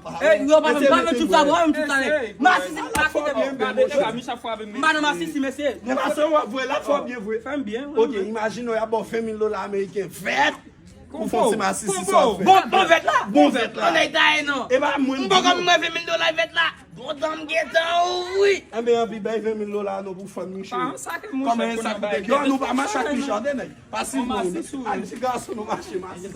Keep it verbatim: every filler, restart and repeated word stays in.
Ey, yo, pa fè m, pa fè m tout sa, pa fè m tout sa, nèg. Masisi, pa kite m. Gade, nèg, a, Micha frape m. M pa nan masisi, mesye. Nan masisi, w ap vwe la, fò byen vwe. Fè m byen, wi. Ok, imajine w, y ap ba w ven mil dola ameriken vèt. Pou fè ti masisi sa w fè. Bon, bon vèt la. Bon vèt la. Bon nèg ta ye non. E pa mwen. M poko mwen ven mil dola vèt la. Bon, dan m gentan, wi. Enben, anpi bay ven mil dola non pou fanm Miche. Kòman sa k mouche? Kòman sa k mouche? Yo, nou pa mache ak Miche, tande, nèg. Pase pou nou. Al ti gason, nou mache, mache.